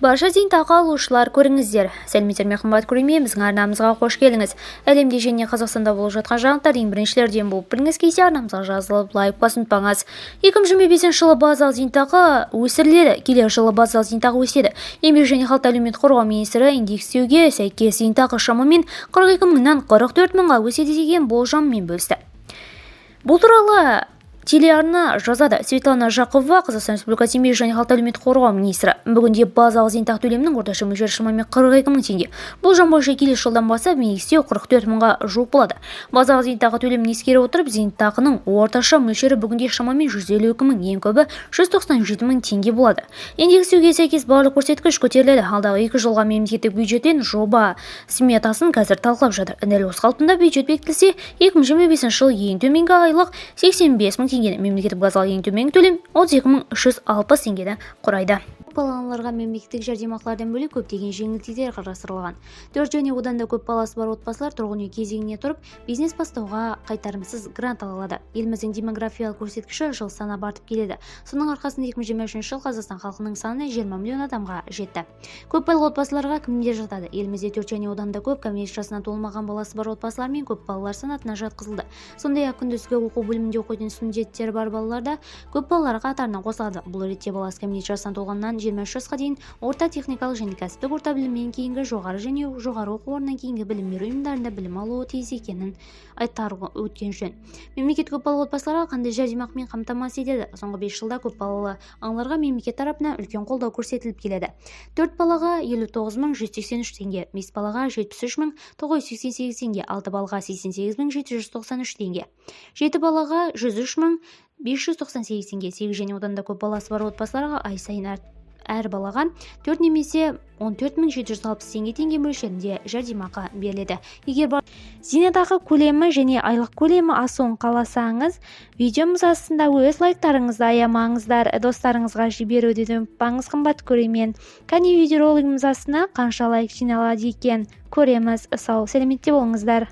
Барша зейнетақы алушылар, көріңіздер! Сәлеметсіздер ме, қымбат көрермен! Біздің арнамызға қош келдіңіз! Әлемде және Қазақстанда болып жатқан жаңалықтарды ең біріншілерден болып білгіңіз келсе, арнамызға жазылып, лайк басуды ұмытпаңыз. 2025 жылы базалық зейнетақы өсіріледі. Келер жылы базалық зейнетақы өседі. Еңбек және халықты әлеуметтік қорғау министрі индекстеуге сәйкес зейнетақы шамамен 42 мыңнан 44 мыңға өседі деген болжаммен бөлісті. Бұл туралы телеарна жазады. Светлана Жақыпова, Қазақстан Республикасы Еңбек және халықты әлеуметтік қорғау министрі: Бүгінде базалық зейнетақы төлемінің орташа мөлшері шамамен 42 мың теңге. Болжам бойынша, келесі жылдан бастап индекстеу 44 мыңға жуық болады. Базалық зейнетақы төлемін ескере отырып, зейнетақының орташа мөлшері бүгінде шамамен 152 мың, ең көбі 197 мың теңге болады. Индекстеуге сәйкес барлық көрсеткіш көтеріледі. Алдағы 2 жылға мемлекеттік бюджеттен жоба сметасын қазір талқылап жатыр. Дәл осы қалпында бюджет бекітілсе, 2025 жылы ең төменгі айлық 85 мың теңгені, мемлекеттік базалық ең төменгі төлем 32 мың 360 теңгені құрайды. Балаларға мемлекеттік жәрдемақылардан бөлек көптеген жеңілдіктер қарастырылған. Төрт және одан да көп баласы бар отбасылар тұрғын үй кезегіне тұрып, бизнес бастауға қайтарымсыз грант ала алады. Еліміздің демографиялық көрсеткіші жыл санап артып келеді. Соның арқасында 2023 жылы Қазақстан халқының саны 20 миллион адамға жетті. Көпбалалы отбасыларға кімдер жатады? Елімізде төрт және одан да көп кәмелет жасына толмаған баласы бар отбасылар мен көп балалар санатына жатқызылды. Сондай-ақ күндізгі оқу бөлімінде оқитын студенттері бар балалар да көп балалар қатарына қосылады. Бұл ретте баласы кәмелет жасына толғаннан 23 жасқа дейін орта техникалық және кәсіптік орта білімнен кейінгі жоғары және жоғары оқу орнынан кейінгі білім беру ұйымдарында білім алуы тиіс екенін айтар өткен жөн. Мемлекет көпбалалы отбасыларға қандай жәрдемақымен қамтамасыз етеді? Соңғы 5 жылда көпбалалы аналарға мемлекет тарапынан үлкен қолдау көрсетіліп келеді. Төрт балаға 59 183 теңге, бес балаға 73 988 теңге, алты балаға 88 793 теңге, жеті балаға 103 598 теңге. Сегіз және одан да көп баласы бар отбасыларға ай сайын әр балаға 4 немесе 14 760 теңге мөлшерінде жәрдемақы беріледі. Егер бар зейнетақы көлемі және айлық көлемі асуын қаласаңыз, видеомыз астында өз лайктарыңызды аямаңыздар, достарыңызға жіберуді де ұмытпаңыз. Қымбат көрермен, кәне, видеоролигіміз астына қанша лайк жиналады екен, көреміз. Сау сәлеметте болыңыздар!